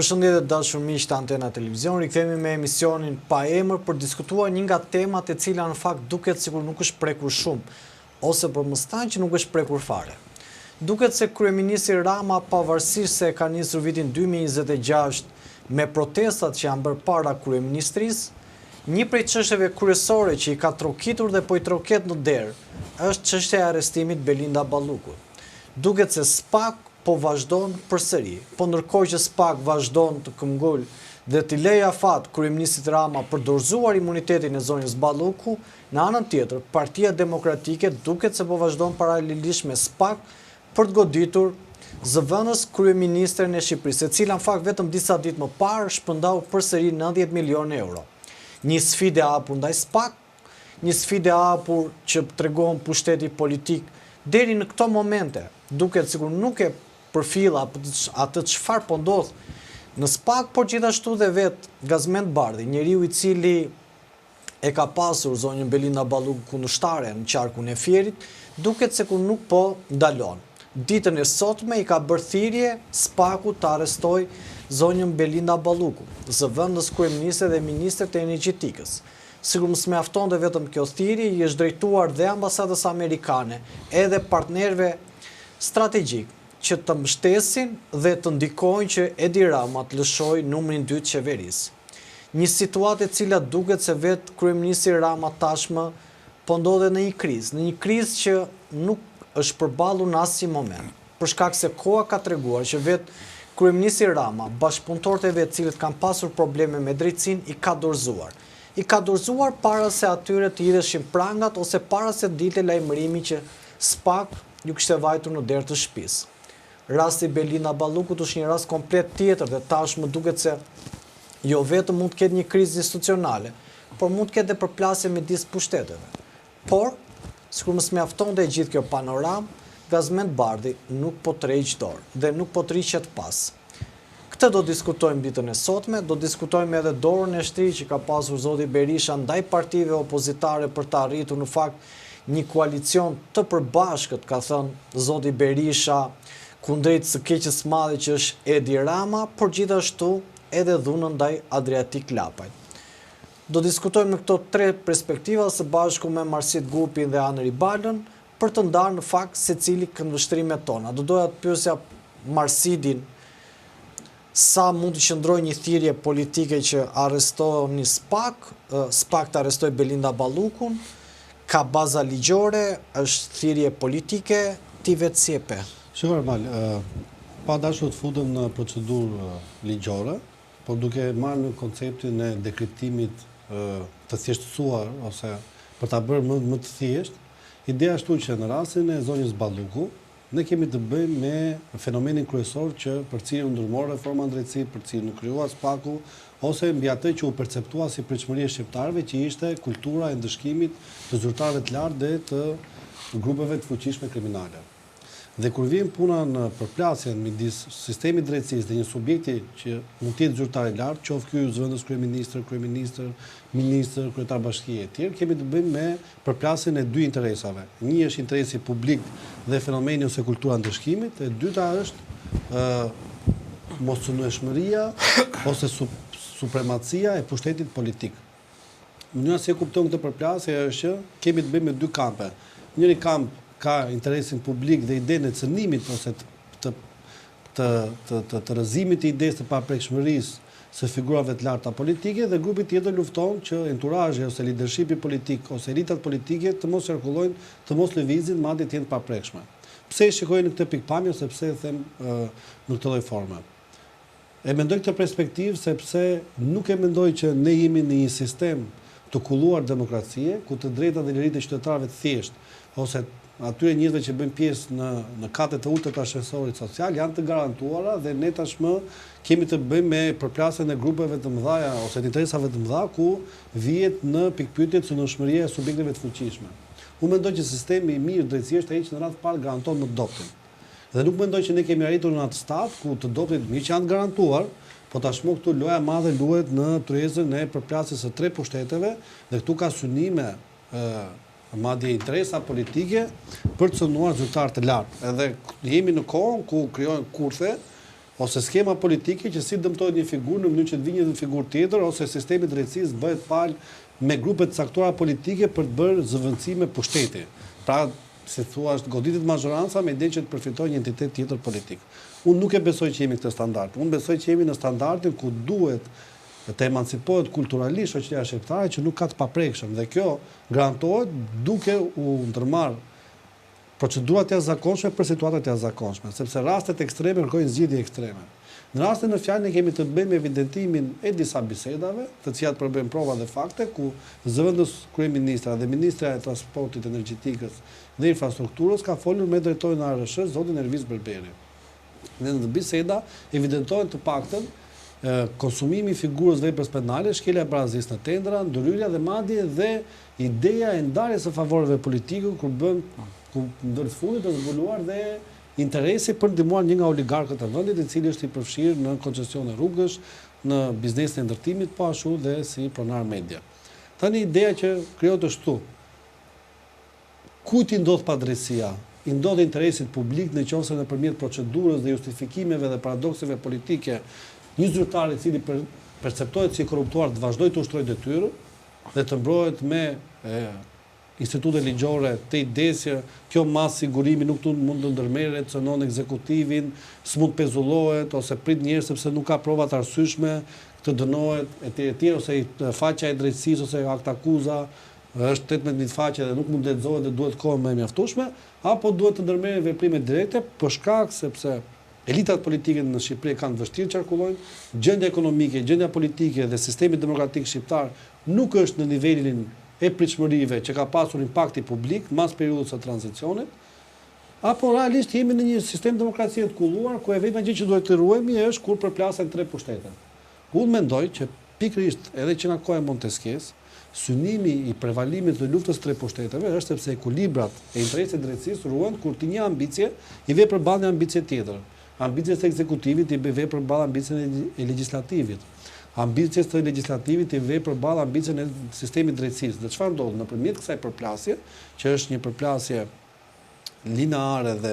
Përshëndetje të dashur miq të Antena Televizion, rikthehemi me emisionin Pa emër për diskutuar një nga temat e cila në fakt duket sikur nuk është prekur shumë, ose për mos thënë që nuk është prekur fare. Duket se kryeministri Rama pavarësisht se e ka nisur vitin 2026 me protestat që janë bërë para kryeministrisë, një prej çështjeve kryesore që i ka trokitur dhe po i troket në derë është çështja e arrestimit Belinda Ballukut. Duket se SPAK po vazhdon përsëri. Po ndërkohë që SPAK vazhdon të këmbgulë dhe t'i lejë afat kryeministrit Rama për dorëzuar imunitetin e zonjës Balluku, në anën tjetër, Partia Demokratike duket se po vazhdon paralelisht me SPAK për të goditur zëvendës kryeministren e Shqipërisë, e cila në fakt vetëm disa ditë më parë shpërndau përsëri 90 milionë euro. Një sfidë e hapur ndaj SPAK, një sfidë e hapur që tregon pushteti politik deri në këto momente, duket sikur nuk e përfill atë çfarë po ndodh në SPAK, por gjithashtu dhe vetë Gazment Bardhi, njeriu i cili e ka pasur zonjën Belinda Balluku kundërshtare në qarkun e Fierit, duket sikur nuk po ndalon. Ditën e sotme i ka bërë thirrje SPAK-ut të arrestojë zonjën Belinda Balluku, zëvendës kryeministre dhe ministre të Energjetikës. Sikur mos mjaftonte vetëm kjo thirrje, i është drejtuar dhe ambasadës amerikane, edhe partnerëve strategjikë, që të mbështesin dhe të ndikojnë që Edi Rama të lëshojë numrin dy të qeverisë. Një situatë e cila duket se vetë kryeministri Rama tashmë po ndodhet në një krizë, në një krizë që nuk është përballur në asnjë moment, për shkak se koha ka treguar që vetë kryeministri Rama, bashkëpunëtorët e vet të cilët kanë pasur probleme me drejtësinë i ka dorëzuar. I ka dorëzuar para se atyre të hidheshin prangat ose para se të dilte lajmërimi që SPAK ju kishte vajtur në derë të shtëpisë. Rasti i Belinda Ballukut është një rast komplet tjetër dhe tashmë duket se jo vetëm mund të ketë një krizë institucionale, por mund të ketë dhe përplasje midis pushteteve. Por, sikur mos mjaftonte e gjithë kjo panoramë, Gazment Bardhi nuk po tërheq dorë dhe nuk po tërhiqet pas. Këtë do diskutojmë ditën e sotme, do diskutojmë edhe dorën e shtrirë që ka pasur zoti Berisha ndaj partive opozitare për të arritur në fakt një koalicion të përbashkët, ka thënë zoti Berisha, kundrejt së keqes së madhe që është Edi Rama, por gjithashtu edhe dhunën ndaj Adriatik Lapajt. Do diskutojmë në këto tre perspektiva së bashku me Marsid Gupin dhe Anri Balën, për të ndarë në fakt secili këndvështrimet tona. Do doja të pyesja Marsidin sa mund të qëndrojë një thirrje politike që arrestoni SPAK, SPAK të arrestojë Belinda Ballukun, ka baza ligjore, është thirrje politike, ti vetë si e pe? Shiko Ermal, pa dashur të futem në procedurë ligjore, por duke marrë në konceptin e dekriptimit të thjeshtësuar ose për ta bërë më më të thjeshtë, ideja është që në rastin e zonjës Balluku, ne kemi të bëjmë me fenomenin kryesor që për cilin u ndërmor reforma në drejtësi, për cilin u krijua SPAK-u, ose mbi atë që u perceptua si pritshmëri e shqiptarëve që ishte kultura e ndëshkimit të zyrtarëve të lartë dhe të grupeve të fuqishme kriminale. Dhe kur vjen puna në përplasjen midis sistemit të drejtësisë dhe një subjekti që mund të jetë zyrtar i lartë, qoftë ky zëvendës kryeministër, kryeministër, ministër, kryetar bashkie etj, kemi të bëjmë me përplasjen e dy interesave. Një është interesi publik dhe fenomeni ose kultura e ndëshkimit, e dyta është ë moscenueshmëria ose supremacia e pushtetit politik. Mënyra si e kupton këtë përplasje është që kemi të bëjmë me dy kampe. Njëri kamp ka interesin publik dhe idenë e cënimit ose të të të të të, të rrëzimit të idesë të paprekshmërisë së figurave të larta politike dhe grupi tjetër lufton që enturazhi ose lidershipi politik ose elitat politike të mos qarkullojnë, të mos lëvizin, madje të jenë të paprekshme. Pse e shikoj në këtë pikëpamje ose pse e them në këtë lloj forme? E mendoj këtë perspektivë sepse nuk e mendoj që ne jemi në një sistem të kulluar demokracie, ku të drejtat dhe liritë e qytetarëve të thjeshtë ose atyre njerëzve që bëjnë pjesë në në katet e ulëta të ashensorit social janë të garantuara dhe ne tashmë kemi të bëjmë me përplasjen e grupeve të mëdha ose të interesave të mëdha ku vihet në pikëpyetje cenueshmëria e subjekteve të fuqishme. Unë mendoj që sistemi i mirë drejtësie është ai që në radhë të parë garanton më të dobëtin. Dhe nuk mendoj që ne kemi arritur në atë stad ku të dobëtit mirë që janë të garantuar, po tashmë këtu loja e madhe luhet në tryezën e përplasjes së tre pushteteve dhe këtu ka synime ë madje interesa politike për të cënuar zyrtarë të lartë. Edhe jemi në kohën ku krijohen kurthe. Ose skema politike që si dëmtohet një figurë në mënyrë që të vijë një figurë tjetër ose sistemi i drejtësisë bëhet palë me grupe të caktuara politike për të bërë zëvendësime pushteti. Pra, si të thuash, goditet mazhoranca me idenë që të përfitojë një entitet tjetër politik. Unë nuk e besoj që jemi në këtë standard. Unë besoj që jemi në standardin ku duhet të emancipohet kulturalisht shoqëria shqiptare që nuk ka të paprekshëm dhe kjo garantohet duke u ndërmarrë Procedura të jashtëzakonshme për situata të jashtëzakonshme, sepse rastet ekstreme kërkojnë zgjidhje ekstreme. Në rastin në fjalë ne kemi të bëjmë me evidentimin e disa bisedave, të cilat përbëjnë prova dhe fakte, ku zëvendës kryeministrja dhe ministrja e Transportit, Energjetikës dhe Infrastrukturës ka folur me drejtorin e ARRSH-së, zotin Ervis Berberi. Dhe në biseda evidentohen të paktën konsumimi i figurës veprës penale, shkelja e barazisë në tendera, ndërhyrja dhe madje dhe ideja e ndarjes së favoreve politike kur bën ku ndër të fundit është zbuluar dhe interesi për ndihmuar një nga oligarkët e vendit, i cili është i përfshirë në koncesione rrugësh, në biznesin e ndërtimit, po ashtu dhe si pronar media. Tani ideja që krijohet është këtu. Kujt i ndodh padrejtësia? I ndodh interesit publik në qoftë se nëpërmjet procedurës dhe justifikimeve dhe paradokseve politike, një zyrtar i cili perceptohet si i korruptuar të vazhdojë të ushtrojë detyrën dhe të mbrohet me institute ligjore të idesë që kjo masë sigurimi nuk mund të ndërmerret, cënon ekzekutivin, s'mund të pezullohet ose prit një herë sepse nuk ka prova të arsyeshme të dënohet etj etj ose faqja e drejtësisë ose aktakuza është 18.000 faqe dhe nuk mund të lexohet dhe duhet kohë më e mjaftueshme, apo duhet të ndërmerren veprime direkte për shkak sepse elitat politike në Shqipëri e kanë të vështirë të qarkullojnë, gjendja ekonomike, gjendja politike dhe sistemi demokratik shqiptar nuk është në nivelin e pritshmërive që ka pasur impakti publik mas periudhës së tranzicionit, apo realisht jemi në një sistem demokracie të kulluar ku e vetmja gjë që duhet të ruhemi është kur përplasen tre pushtetet. Unë mendoj që pikërisht edhe që nga koha e Montesquieu-s, synimi i prevalimit të luftës së tre pushteteve është sepse ekuilibrat e interesit të drejtësisë ruhen kur ti një ambicie i vë përballë një ambicie tjetër. Ambicies së ekzekutivit i vë përballë ambicien e legjislativit. Ambicies të legjislativit i vë përballë ambicien e sistemit të drejtësisë. Dhe çfarë ndodh nëpërmjet kësaj përplasje, që është një përplasje lineare dhe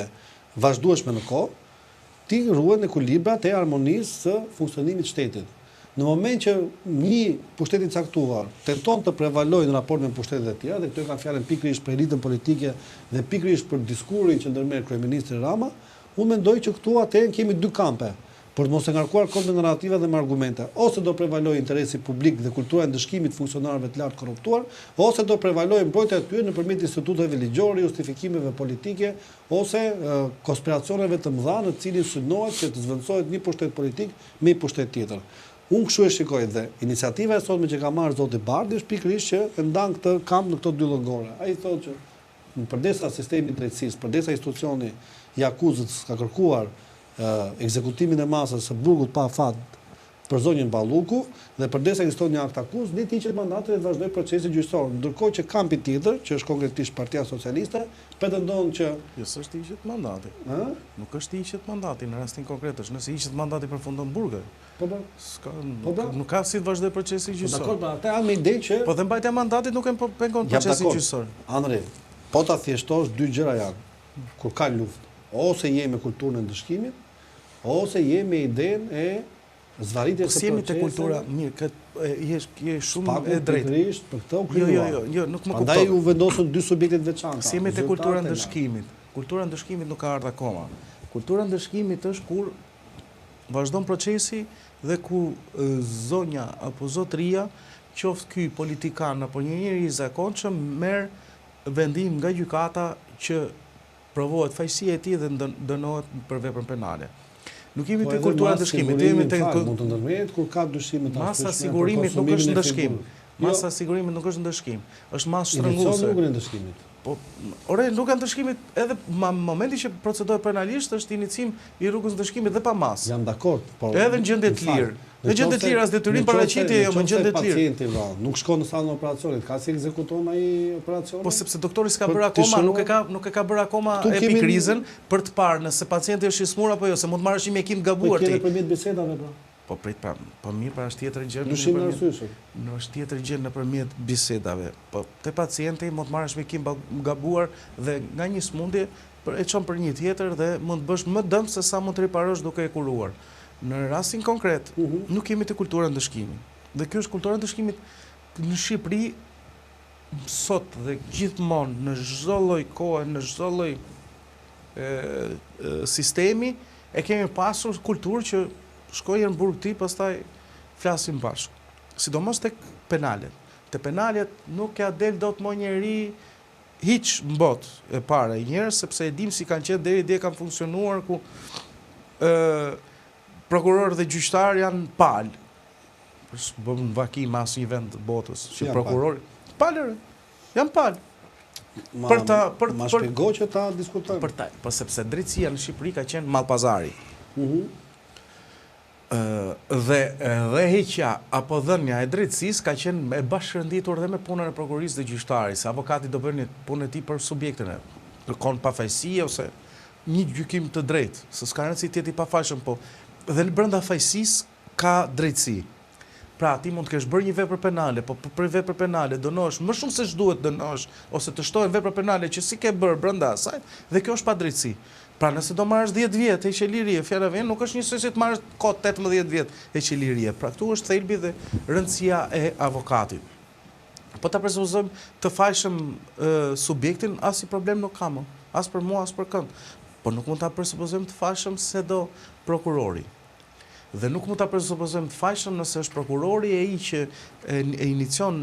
vazhdueshme në kohë, ti ruhen ekuilibrat e harmonisë së funksionimit të shtetit. Në moment që një pushtet i caktuar tenton të prevalojë në raport me pushtetet e tjera, dhe këtu e kam fjalën pikërisht për elitën politike dhe pikërisht për diskurin që ndërmerr kryeministri Rama, unë mendoj që këtu atëherë kemi dy kampe, për të mos e ngarkuar kot me narrativa dhe me argumente. Ose do prevalojë interesi publik dhe kultura e ndëshkimit të funksionarëve të lartë korruptuar, ose do prevalojë mbrojtja e tyre nëpërmjet instituteve ligjore, justifikimeve politike ose konspiracioneve të mëdha në të cilin synohet që të zëvendësohet një pushtet politik me një pushtet tjetër. Unë kështu e shikoj dhe iniciativa e sotme që ka marrë zoti Bardhi është pikërisht që e ndan këtë kamp në këto dy llogore. Ai thotë që përderisa sistemi i drejtësisë, përderisa institucioni i akuzës ka kërkuar ekzekutimin e masës së burgut pa afat për zonjën Balluku dhe përderisa ekziston një aktakuzë, le të hiqet mandati dhe të vazhdojë procesi gjyqësor. Ndërkohë që kampi tjetër, që është konkretisht Partia Socialiste, pretendon që Jo, s'është të hiqet mandati. Ë? Nuk është të hiqet mandati në rastin konkret, është nëse hiqet mandati përfundon në burg. Po po. S'ka, po, po. nuk ka si të vazhdojë procesi po, gjyqësor. Po dakord, po ata janë me ide që Po dhe mbajtja e mandatit nuk e pengon procesin gjyqësor. Andri, po ta thjeshtosh dy gjëra janë. Kur ka luftë, ose je me kulturën e ndëshkimit, Ose je me idenë e zvarritjes po së proceseve. Po te kultura, mirë, këtë je je shumë e drejtë. Pikërisht për këtë u krijua. Jo, jo, jo, jo, nuk më kuptove. Prandaj u vendosën dy subjekte të veçanta. S'jemi te kultura e ndëshkimit. Kultura e ndëshkimit nuk ka ardhur akoma. Kultura e ndëshkimit është kur vazhdon procesi dhe ku zonja apo zotëria, qoftë ky politikan apo një njeri i zakonshëm merr vendim nga gjykata që provohet fajësia e tij dhe dënohet për veprën penale. Nuk jemi po te kultura e ndëshkimit, jemi te mund të ndërmerret kur ka dyshime të arsyeshme. Masa sigurimit nuk është ndëshkim. Jo. Masa sigurimit nuk është ndëshkim, është masë shtrënguese. Inicion rrugën e ndëshkimit. Po, ore, rruga e ndëshkimit edhe në momentin që procedohet penalisht është inicim i rrugës ndëshkimit dhe pa masë. Jam dakord, por edhe në gjendje të lirë. Në gjendje të lirë as detyrim paraqitje jo, në gjendje të lirë. Pacienti valla, nuk shkon në sallën e operacionit, ka si ekzekuton ai operacionin? Po sepse doktori s'ka bërë akoma, nuk e ka nuk e ka bërë akoma epikrizën për të parë nëse pacienti është i smur apo jo, se mund të marrësh një mjekim të gabuar ti. Po kemi nëpërmjet bisedave pra. Po prit pra, po mirë pra është tjetër gjë. Ndryshim i arsyeshëm. Në është tjetër gjë nëpërmjet bisedave. Po te pacienti mund të marrësh mjekim gabuar dhe nga një sëmundje për e çon për një tjetër dhe mund të bësh më dëm se sa mund të riparosh duke e kuruar. Në rastin konkret, mm -hmm. nuk jemi te kultura e ndëshkimit. Dhe kjo është kultura e ndëshkimit në Shqipëri sot dhe gjithmonë në çdo lloj kohe, në çdo lloj sistemi, e kemi pasur kulturë që shko në burg ti, pastaj flasim bashkë. Sidomos tek penalet. Te penalet nuk ja del dot më njeri hiç në botë e para njëherë, sepse e dim si kanë qenë deri dje kanë funksionuar ku ë prokurorë dhe gjyqtarë janë palë. S'bën vaki në asnjë vend të botës, që prokurori palë, janë palë. Ma, për ta për ma shpjego që ta diskutojmë. Për ta, po sepse drejtësia në Shqipëri ka qenë mall pazari. Mhm. Mm dhe dhe heqja apo dhënia e drejtësisë ka qenë e bashkërenditur dhe me punën e prokurorisë dhe gjyqtarit, se avokati do bëjë punën e tij për subjektin e kërkon pafajësi ose një gjykim të drejtë, se s'ka rëndësi të jetë i pafajshëm, po dhe në brenda fajësisë ka drejtësi. Pra, ti mund të kesh bërë një vepër penale, po për vepër penale dënohesh më shumë se ç'duhet dënohesh, ose të shtohen vepra penale që s'i ke bërë brenda asaj, dhe kjo është padrejtësi. Pra, nëse do marrësh 10 vjet heqje lirie, fjala vjen, nuk është njësoj si të marrësh kot 18 vjet heqje lirie. Pra, këtu është thelbi dhe rëndësia e avokatit. Po ta presupozojmë të fajshëm subjektin, asnjë problem nuk ka më, as për mua, as për kënd. Po nuk mund ta presupozojmë të fajshëm se do prokurori. Dhe nuk mund ta presupozojmë të fajshëm nëse është prokurori ai që e, e inicion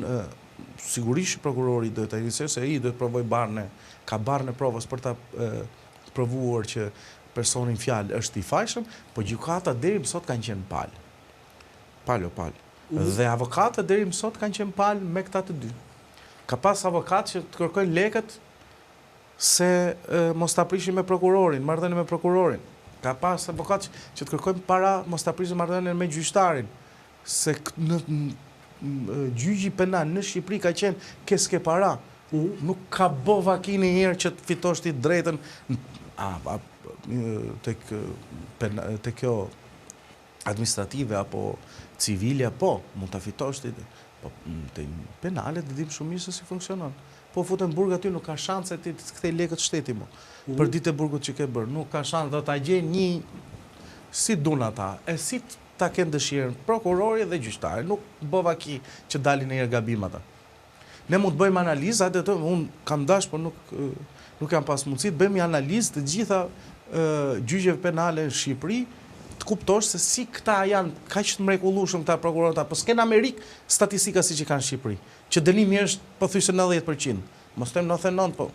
sigurisht që prokurori duhet ta iniciojë se ai duhet të provojë barrën e ka barrën e provës për ta e, provuar që personi në fjalë është i fajshëm, po gjykata deri më sot kanë qenë palë. Palë o palë. Mm -hmm. Dhe avokatët deri më sot kanë qenë palë me këta të dy. Ka pas avokatë që të kërkojnë lekët se mos ta prishin me prokurorin, marrëdhënien me prokurorin. Ka pas avokatë që të kërkojnë para mos ta prishin marrëdhënien me gjyqtarin, se në gjyqi penal në Shqipëri ka qenë ke s'ke para. Mm. Nuk ka bo vaki njëherë që të fitosh ti drejtën a, a, tek, tek kjo administrative apo civilja, po, mund ta fitosh ti, po te penalet e dimë shumë mirë se si funksionon. Po futen burg aty nuk ka shanse ti të kthej lekët shteti mo. Mm. Për ditë e burgut që ke bërë, nuk ka shanse do ta gjejnë një si dun ata, e si ta kenë dëshirën prokurori dhe gjyqtari, nuk bo vaki që dalin ndonjëherë gabim ata. Ne mund të bëjmë analizë, hajde të, unë kam dash, por nuk, nuk kam pas mundësi, të bëjmë një analizë të gjitha gjyqeve penale në Shqipëri, të kuptosh se si këta janë kaq të mrekullueshëm këta prokurorët, po s'ke në Amerikë statistika siç i kanë në Shqipëri, që dënimi është pothuajse 90%, mos them 99, po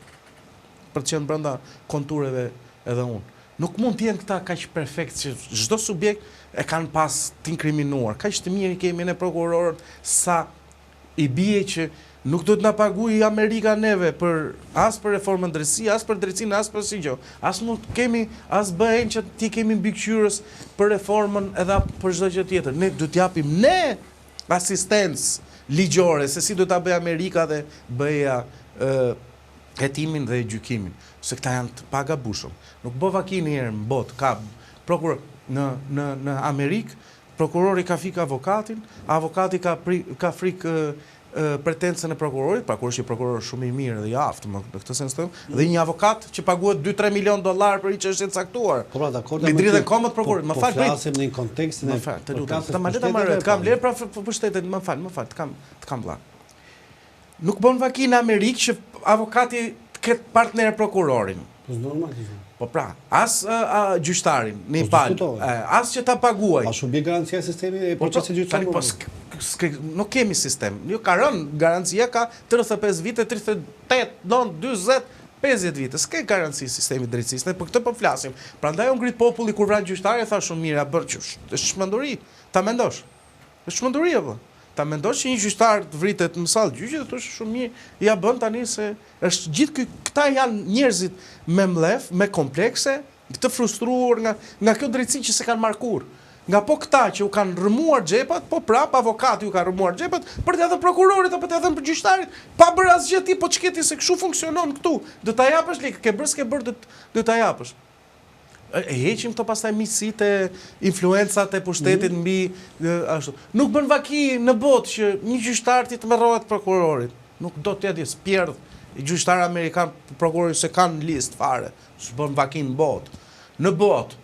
për të qenë brenda kontureve edhe unë. Nuk mund të jenë këta kaq perfekt që çdo subjekt e kanë pas të inkriminuar. Kaq të mirë i kemi ne prokurorët sa I bie që nuk duhet na paguajë Amerika neve për as për reformën në drejtësi, as për drejtësinë, as për asgjë. As mund të kemi as BE-në që t'i kemi mbikëqyrës për reformën edhe për çdo gjë tjetër. Ne duhet t'japim ne asistencë ligjore se si duhet ta bëjë Amerika dhe BE-ja hetimin dhe gjykimin. Se këta janë të pagabushëm. Nuk bo vaki njëherë në botë, ka prokuror në në në Amerikë Prokurori ka frikë avokatin, avokati ka ka frikë pretencën e prokurorit, pra kur është një prokuror shumë i mirë dhe i aftë, në këtë sens them, dhe një avokat që paguhet 2-3 milion dollar për një çështje të caktuar. Po pra, dakord. Mi dridhen këmbët prokurorit, më po fal, po flasim në kontekstin e Më fal, të lutem. Ta ma le ta marrë, të kam lërë pra pushtetin, më fal, më fal, të kam të kam vlla. Nuk bën vaki në Amerikë që avokati të ketë partner prokurorin. Po normal që. Po pra, as a, gjyqtarin, në po, palë, as që ta paguaj. A shumë bie garancia e sistemit e po, po, procesit gjyqësor? Tani po s'ke, nuk kemi sistem. Jo ka rënë garancia ka 35 vite, 38, 9, 40, 50 vite. S'ke garanci sistemi i drejtësisë. Ne për këtë po flasim. Prandaj u ngrit populli kur vranë gjyqtarin, tha shumë mirë, ja bërë që është çmenduri. Ta mendosh. Është çmenduri apo? Ta mendosh që një gjyqtar të vritet në sallë gjyqi dhe thosh shumë mirë, ja bën tani se është gjithë ky këta janë njerëzit me mllef, me komplekse, të frustruar nga nga kjo drejtësi që s'e kanë marrë kurrë. Nga po këta që u kanë rrëmuar xhepat, po prap avokati u ka rrëmuar xhepat për t'ia dhënë prokurorit apo t'ia dhënë për gjyqtarit, pa bërë asgjë ti, po ç'ke ti se kështu funksionon këtu. Do ta japësh lekë, ke bërë s'ke bërë do do ta japësh. E heqim këto pastaj miqësitë e influencat e pushtetit mm -hmm. mbi ashtu. Nuk bën vaki në botë që një gjyqtar t'i tmerrohet prokurorit. Nuk do të jetë spjerdh gjyqtar amerikan prokurori s'e kanë në listë fare. S'bën vaki në botë. Në botë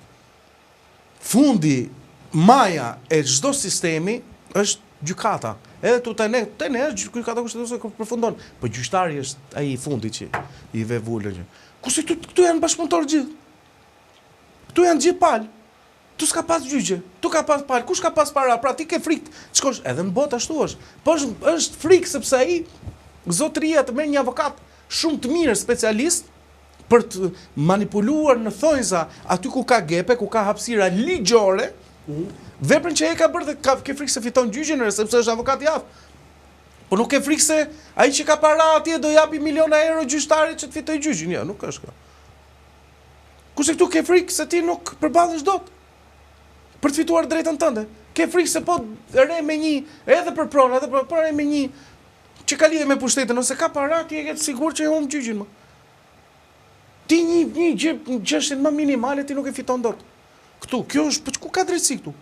fundi maja e çdo sistemi është gjykata. Edhe tu te ne, te ne është gjykata kushtetuese ku përfundon. Po gjyqtari është ai i fundit që i ve vulën. Kurse këtu këtu janë bashkëpunëtorë gjithë. Këtu janë gjithë palë. Këtu s'ka pas gjyqe. Këtu ka pas palë. Kush ka pas para? Pra ti ke frikë të shkosh edhe në botë ashtu është. Po është, është frikë sepse ai zotëria të merr një avokat shumë të mirë specialist për të manipuluar në thonjza aty ku ka gepe, ku ka hapësira ligjore, mm. veprën që e ka bërë dhe ka, ke frikë se fiton gjyqin, sepse është avokat i aftë. Po nuk ke frikë se ai që ka para atje do japi miliona euro gjyqtarit që të fitojë gjyqin. Jo, nuk është kjo. Kurse këtu ke frikë se ti nuk përballesh dot për të fituar drejtën tënde. Ke frikë se po re me një, edhe për pronë, edhe për po re me një që ka lidhje me pushtetin, ose ka para, ti e ke të sigurt që e humb gjyqin më. Ti një një gjë, çështjen më minimale ti nuk e fiton dot. Këtu, kjo është, po ku ka drejtësi këtu?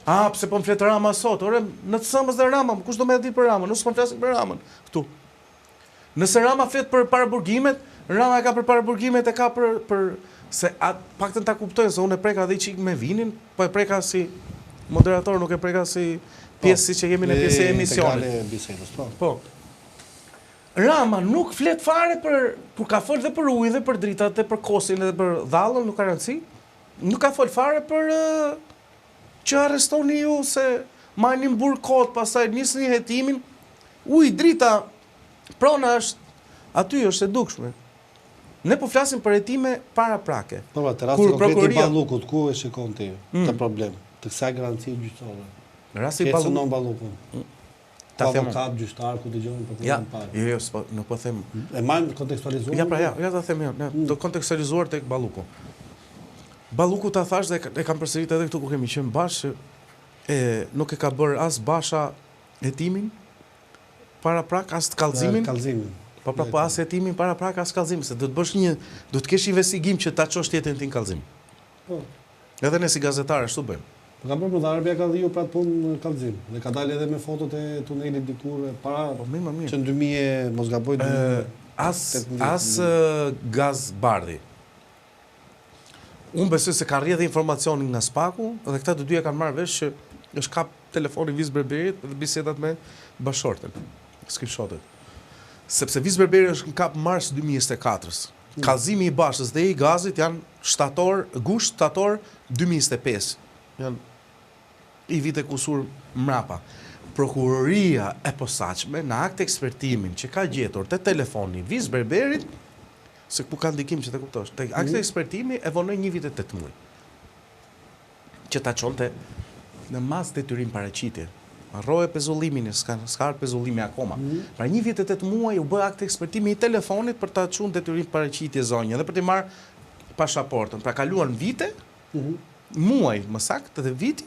A, pse po më flet Rama sot? Ore, në të sëmës dhe Rama, kush do me di për Ramën? Nuk s'po flasim për Ramën këtu. Nëse Rama flet për paraburgimet, Rama e ka për paraburgimet, e ka për për se a paktën ta kuptojnë se unë e preka edhe çik me vinin, po e preka si moderator, nuk e preka si po, pjesë siç e kemi në pjesë e emisionit. Bisedës, po. Po. Rama nuk flet fare për kur ka fol dhe për ujin dhe për dritat dhe për kosin dhe për dhallën, nuk ka rëndësi. Nuk ka fol fare për Që arrestoni ju se mbani në burg kot, pastaj nisni hetimin. Uji, drita, prona është aty është e dukshme. Ne po flasim për hetime paraprake. Po, pra, te rasti konkret i Ballukut, ku e shikon ti mm. këtë problem të kësaj garancie gjyqësore? Rasti i Ballukut. Ballukun. Mm. Ta them avokat, gjyqtar, ku dëgjohen për ja, parë. Jo, jo, s'po, nuk po them. E marrim kontekstualizuar. Ja, pra, ja, ja ta them jo, ja, mm. të kontekstualizuar tek Balluku. Balluku ta thash dhe e kam përsëritur edhe këtu ku kemi qenë bashkë e nuk e ka bërë as Basha hetimin paraprak as kallëzimin. Kallëzimin. Po pra, po as hetimin paraprak as kallëzimin, se do të bësh një do të kesh investigim që ta çosh tjetrin ti në kallëzim. Po. Edhe ne si gazetarë ashtu bëjmë. Po ka bërë më dhe Arbi Agalliu për atë punë në kallëzim. Dhe ka dalë edhe me fotot e tunelit dikur para po, mirë, mirë. që në 2000, mos gaboj, as as Gaz Bardhi. Unë besoj se ka rrjedhë informacioni nga Spaku dhe këta të dyja kanë marrë vesh që është kap telefoni Vis Berberit dhe bisedat me bashkëshorten, screenshotet. Sepse Vis Berberi është në kap mars 2024-s. Mm. Kallëzimi i Bashës dhe i Gazit janë shtator, gusht, shtator 2025. Janë i vite kusur mrapa. Prokuroria e posaçme në akt ekspertimin që ka gjetur te telefoni Vis Berberit Se ku ka ndikim që të kuptosh. Tek akt mhm. ekspertimi e vonoi një vit e 8 muaj. Që ta çonte në masë detyrim paraqitje. Harroje pezullimin, s'ka s'ka ardhur pezullimi akoma. Mm -hmm. Pra një vit e 8 muaj u bë akt ekspertimi i telefonit për ta çuar detyrim paraqitje zonjën dhe për t'i marrë pasaportën. Pra kaluan vite, mm -hmm. muaj më saktë dhe viti,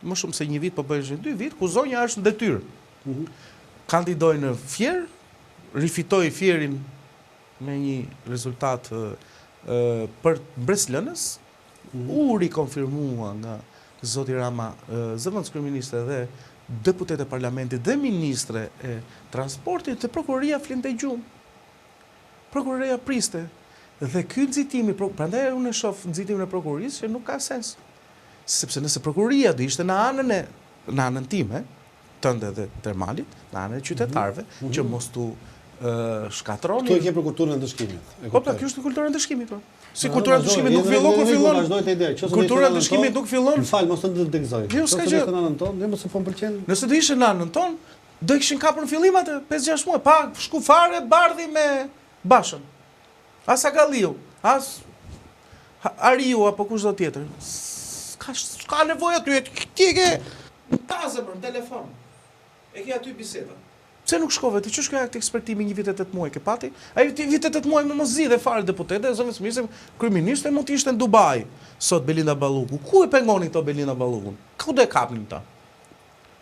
më shumë se një vit po bëheshin dy vit, ku zonja është në detyrë. Mm -hmm. Kandidoi në Fier, rifitoi Fierin me një rezultat për mbresëlënës, mhm. u rikonfirmua nga zoti Rama zëvendëskryeministre dhe deputete e parlamentit dhe ministre e transportit dhe prokuroria flinte gjumë. Prokuroria priste. Dhe ky nxitimi, prandaj unë e shoh nxitimin e prokurorisë që nuk ka sens. Sepse nëse prokuroria do ishte në anën e në anën time, tënde dhe të Ermalit, në anën e qytetarëve, mm -hmm. që mos t'u shkatërroni. Këtu e ke për kulturën e ndëshkimit. Po pra, kjo është kultura e ndëshkimit, po. Si kultura e ndëshkimit nuk fillon kur fillon. Vazhdoj te ideja. Kultura e ndëshkimit nuk fillon. Më fal, mos të degëzoj. Jo, s'ka gjë. Në anën tonë, jo mos e po më pëlqen. Nëse do ishte në anën tonë, do e kishin kapur në fillim atë 5-6 muaj, pa shku fare Bardhi me Bashën. As Agalliu, as Ariu apo kushdo tjetër. S'ka s'ka nevojë aty, ti e ke në taze për në telefon. E ke aty biseda. Pse nuk shkove ti? Ç'është ky akt ekspertimi një vit e 8 muaj ke pati? Ai ti vit e 8 muaj më mos zgjidhe fare deputete, zëvendësministër, kryeministër mund të ishte në Dubai. Sot Belinda Balluku. Ku e pengonin këto Belinda Ballukun? Ku do e kapnin këta?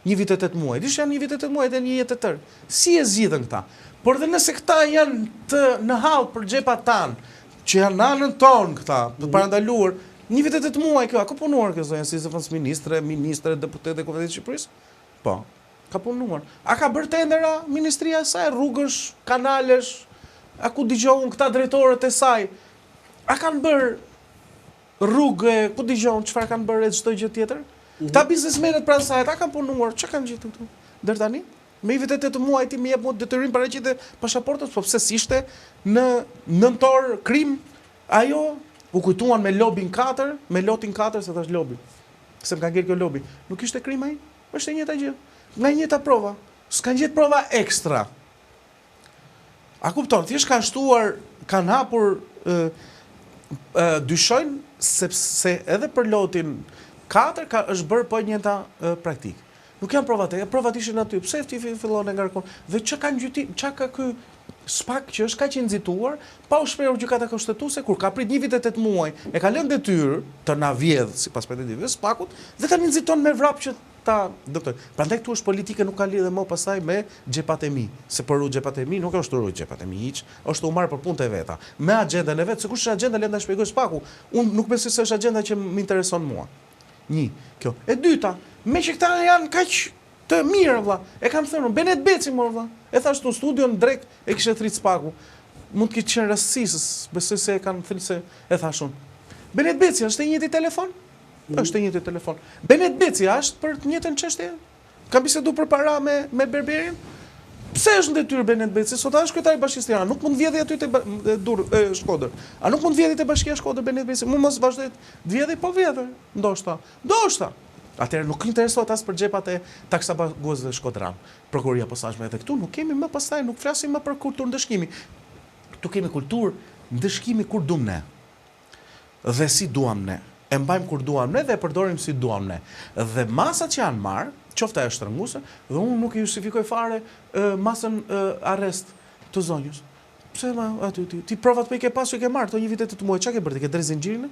Një vit e tetë muaj. Dish janë një vit e tetë muaj dhe një jetë e tërë. Si e zgjidhën këta? Por dhe nëse këta janë të në hall për xhepat tanë, që janë në anën tonë këta, të mhm. parandaluar, Një vit e 8 muaj kjo, a ka punuar kjo zonja si zëvendësministre, ministre, deputete e Kuvendit të Shqipërisë? Po. Ka punuar. A ka bërë tendera ministria e saj, rrugësh, kanalesh, a ku di unë këta drejtorët e saj? A kanë bërë rrugë, ku di unë çfarë kanë bërë e çdo gjë tjetër? Mhm. Këta biznesmenët pranë saj, a kanë punuar, çka kanë gjetur këtu? Deri tani? Me një vit e 8 muaj ti më jep mua detyrim paraqitje pasaportës, po pse s'ishte në nëntor krim ajo u kujtuan me lobin 4, me lotin 4 se thash lobi. Se më ka ngel kjo lobi. Nuk ishte krim ai? Është e njëjta gjë. Nga e njëjta prova. S'kanë gjetë prova ekstra. A kupton, thjesht kanë shtuar, kanë hapur, ë, ë, dyshojnë sepse edhe për lotin 4 ka është bërë po e njëjta praktikë. Nuk janë provat e, provat ishin aty. Pse ti fillon e ngarkon? Dhe çka kanë gjyti, çka ka ky SPAK që është kaq i nxituar, pa u shprehur Gjykata Kushtetuese kur ka prit një vit e 8 muaj, e ka lënë detyrë të na vjedh sipas pretendimeve SPAK-ut dhe tani nxiton me vrap që ta dëmtojë. Prandaj këtu është politike nuk ka lidhje më pastaj me xhepat e mi, se po ruaj xhepat e mi, nuk është ruaj xhepat e mi hiç, është u marr për punët e veta, me axhendën e vet, se kush është axhenda le të na shpjegojë SPAK-u. Unë nuk besoj se është axhenda që më intereson mua. Një, kjo. E dyta, meqë këta janë kaq të mirë vlla, e kam thënë unë, Benet Beci mor vlla. E thash në studio në drek e kishte thrit SPAK-u. Mund të ketë qenë rastësi, besoj se e kanë thrit se e thash unë. Benet Beci është i njëjti telefon? Mm. Është i njëjti telefon. Benet Beci është për të njëjtën çështje? Ka bisedu për para me me Berberin? Pse është në detyrë Benet Beci? Sot është kryetari i Bashkisë Tiranë, nuk mund të vjedhë aty te Dur e Shkodër. A nuk mund të vjedhë te Bashkia Shkodër Benet Beci? Mund mos vazhdoj të vjedhë, po vjedhë, ndoshta. Ndoshta. Atëherë nuk interesohet as për xhepat e taksapaguesve shkodranë. Prokuroria e Posaçme edhe këtu nuk kemi më pastaj, nuk flasim më për kulturë ndëshkimi. Këtu kemi kulturë ndëshkimi kur duam ne. Dhe si duam ne. E mbajmë kur duam ne dhe e përdorim si duam ne. Dhe masat që janë marrë, qoftë ajo shtrënguese, dhe unë nuk e justifikoj fare masën arrest të zonjës. Pse ma aty ti? Ti provat po i ke pasur, i ke marrë këto një vit e 8 muaj, çka ke bërë? Ti ke drejt zinxhirin?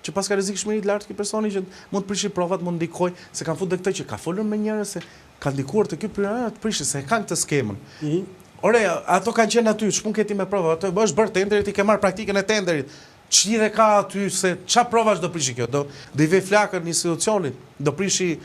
Që paska rrezikshmëri të lartë ky personi që mund të prishi provat, mund ndikoj, se kanë futur dhe këtë që ka folur me njerëz se ka ndikuar te ky të prishi, se e kanë këtë skemën. Mm -hmm. Ore, ato kanë qenë aty, ç'punë ke ti me prova? Ato është bërë tenderi, ti ke marrë praktikën e tenderit. Ç'lidhje ka aty se ça provash do prishi kjo? Do do i vej flakën institucionit, do prishi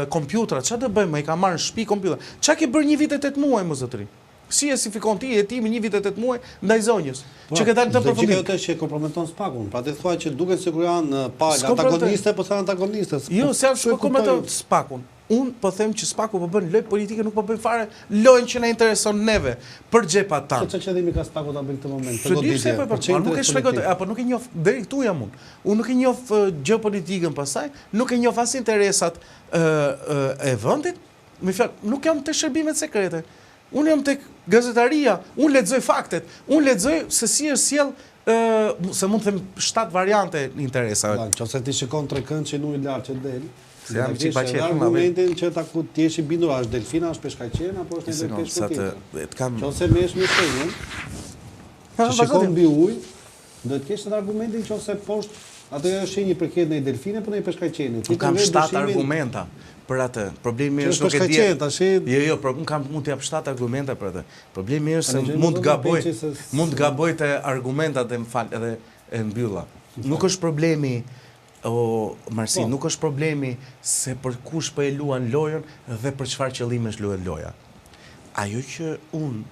kompjutrat, ça do bëjmë? I ka marrë në shtëpi kompjutrat. Ça ke bërë një vit e 8 muaj mo zotëri? Si e justifikon ti hetimin një vit e 8 muaj ndaj zonjës? Po, që ke dalë në këtë përfundim. Logjika jote është që komprometon SPAK-un. Pra ti thua që duket sikur janë palë antagoniste, po s'janë antagoniste. Jo, s'janë s'po komprometon SPAK-un. Unë po them që SPAK-u po bën lojë politike, nuk po bën fare lojën që na intereson neve, për xhepat tanë. Ça qëllimi ka SPAK-u ta bëjë këtë moment, këtë goditje? S'e di pse po e bën, nuk e shpjegoj, apo nuk e njoh, deri këtu jam unë. Unë nuk e njoh gjeopolitikën pastaj, nuk e njoh as interesat e vendit, me fjalë, nuk jam te shërbimet sekrete. Unë jam tek gazetaria, unë lexoj faktet, unë lexoj se si është sjell ë se mund të them 7 variante interesave. Po, nëse ti shikon trekëndëshin ujë lart që del, se jam çik pa qejf argumentin që ta ku ti je i bindur a është delfin a është peshkaqen apo është një peshk tjetër. Të kam Nëse merresh me shenjën, që shikon mbi ujë, Do të kesh edhe argumentin që ose poshtë atë ajo shenjë i përket ndonjë delfini apo ndonjë peshkaqeni. Ti kam 7 argumenta për atë. Problemi është nuk e di. Tash Jo, jo, por unë kam mund të jap 7 argumenta për atë. Problemi është se mund të gaboj, mund të gaboj te argumentat dhe më fal edhe e mbylla. Nuk është problemi o Marsi, po. nuk është problemi se për kush po e luan lojën dhe për çfarë qëllimesh luhet loja. Ajo që unë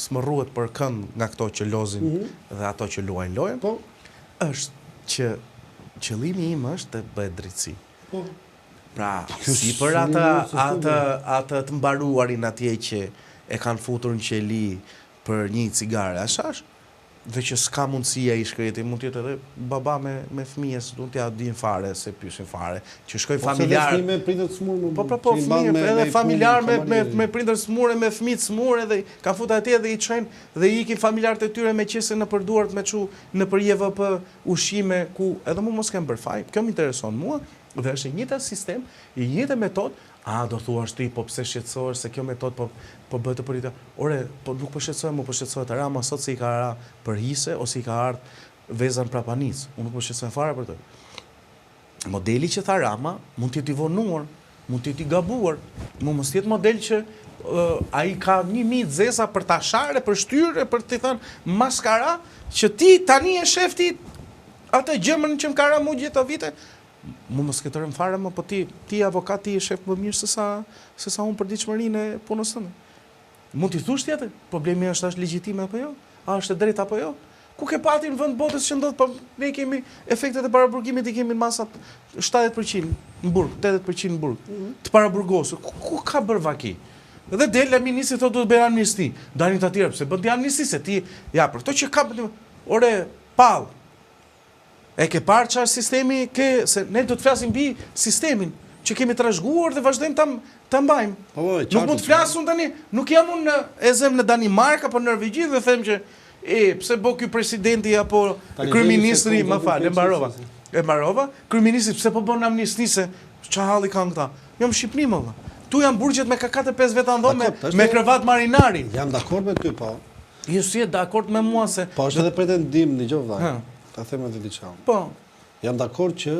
s'më rruhet për kënd nga këto që lozin mm -hmm. dhe ato që luajnë lojën, po. është që qëllimi im është të bëhet drejtësi. Po. Pra, si për atë, atë, atë të mbaruarin atje që e kanë futur në qeli për një cigare hashash, dhe që s'ka mundësi ai i shkreti, mund të jetë edhe baba me me fëmijë, s'duan t'ia dinë fare, s'e pyesin fare, që shkojnë familjar. Ose fëmijë me prindër të smur, po po po fëmijë, edhe familjar me me me prindër të smur e me fëmijë të smur edhe ka fut atje dhe i çojnë dhe i ikin familjarët e tyre me qese nëpër duart me çu nëpër JVP ushqime ku edhe mu mos kem bërë faj, kjo më intereson mua dhe është e njëjta sistem, e njëjta metodë, A, do thuash ti, po pse shqetësohesh se kjo metodë po po bëhet politika. Ore, po nuk po shqetësohem unë, po shqetësohet Rama sot se i ka ra për hise ose i ka ardhë veza në prapanicë. Unë nuk po shqetësohem fare për të. Modeli që tha Rama mund të jetë i vonuar, mund të jetë i gabuar, mund mos të jetë model që ai ka 1000 të zeza për ta sharë, për shtyrë, për të thënë maskara, që ti tani e shef ti. Atë gjëmën që më ka ra mu gjithë ato vite, mu mos ketërëm fare më, po ti, ti avokat, ti e shef më mirë se sa, se sa unë përditshmërinë e punës tënde. Mund t'i thush ti atë, problemi është a është legjitime apo jo, a është e drejtë apo jo. Ku ke pa ti në vend botës që ndodh, po ne kemi efektet e paraburgimit i kemi në masat 70% në burg, 80% në burg, mhm. të paraburgosur. Ku, ku ka bërë vaki? Dhe del e ministri thotë duhet bëjë amnisti. Dalin të tjerë, pse bën ti amnisti se ti ja për këto që ka ore pall. E ke parë çfarë sistemi ke, se ne do të flasim mbi sistemin që kemi trashëguar dhe vazhdojmë ta ta mbajmë. Po, po, nuk mund të flas unë tani, nuk jam unë në e zëm në Danimarkë apo në Norvegji dhe them që e pse bo ky presidenti apo kryeministri, më fal, e mbarova. E mbarova, kryeministri pse po bën amnisti se ça halli kanë këta. Jam në Shqipëri më valla. Ktu janë burgjet me ka 4-5 veta në dhomë me, me krevat marinari. Jam dakord me ty, po. Jo si je dakord me mua se Po është edhe pretendim, dëgjo vëlla. Ta them edhe diçka. Po. Jam dakord që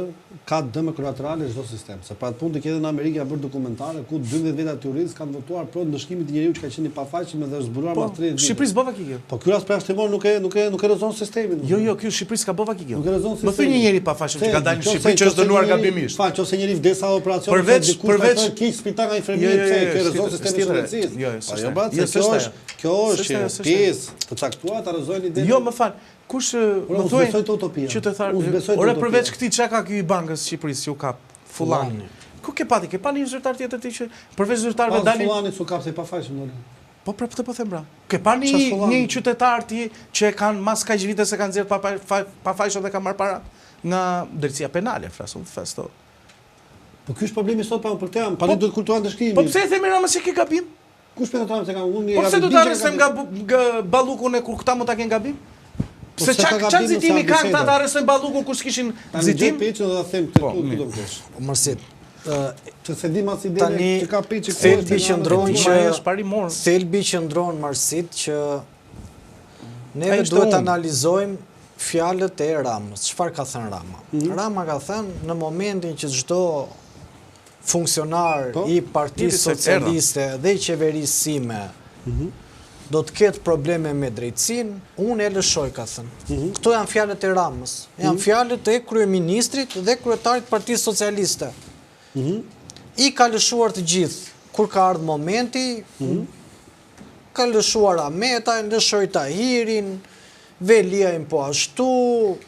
ka dëme kolaterale çdo sistem, se për atë punë ti ke edhe në Amerikë janë bërë dokumentare ku 12 veta të jurisë kanë votuar pro ndëshkimit të njeriu që ka qenë i pafajshëm edhe është zbuluar po, pas 30 vitesh. Shqipërisë bë vaki kjo. Po ky rast përjashtimor nuk e nuk e nuk e rrëzon sistemin. Jo, jo, ky Shqipërisë ka bë vaki kjo. Nuk e rrëzon sistemin. Më thuj një njeri i pafajshëm që ka dalë në Shqipëri që është dënuar gabimisht. Fal, nëse njeri vdes sa operacion, përveç përveç keq spital nga infermieri, jo, pse jo, kjo rrëzon sistemin e shëndetësisë. Jo, jo, po, jo, kjo është Kjo është që pjesë të caktuara ta rrëzojnë idenë. Jo, më fal. Kush më thuaj? Unë besoj te utopia. Që të thar, ore përveç këtij çka ka ky i Bankës së Shqipërisë që u kap Fullani. Ku ke pa ti? Ke pa një zyrtar tjetër ti që përveç zyrtarëve dalin? Fullani s'u kap se i pafajshëm doli. Po pra këtë po them pra. Ke pa një një qytetar ti që e kanë mas kaq vite se kanë nxjerr pa pafajshëm dhe kanë marrë para nga drejtësia penale, flas unë festo. Po ky është problemi sot pa për këtë jam, pa ne po, duhet kultura ndëshkimi. Po pse e themi Ramës se ke gabim? Kush po thotë se kam unë Po pse do ta arrestojmë nga Ballukun e kur këta mund ta kenë gabim? Po pse ça ça nxitimi kanë këta ta arrestojnë Ballukun kur s'kishin nxitim? Tani Peçin do ta them këtë po, këtu do të kesh. Po Marsit, që se di mas idenë që ka Peçi thelbi qëndron që është parimor. Thelbi qëndron Marsit që neve duhet të analizojmë fjalët e Ramës. Çfarë ka thënë Rama? Mhm. Rama ka thënë në momentin që çdo funksionar po, i Partisë Socialiste dhe i qeverisë sime mhm. do të ketë probleme me drejtësinë, unë e lëshoj, ka thënë. Mhm. Këto janë fjalët e Ramës, janë mhm. fjalët e kryeministrit dhe kryetarit të Partisë Socialiste. I ka lëshuar të gjithë, kur ka ardhë momenti, Ka lëshuar Ahmetajn, lëshoi Tahirin, Veliajn po ashtu,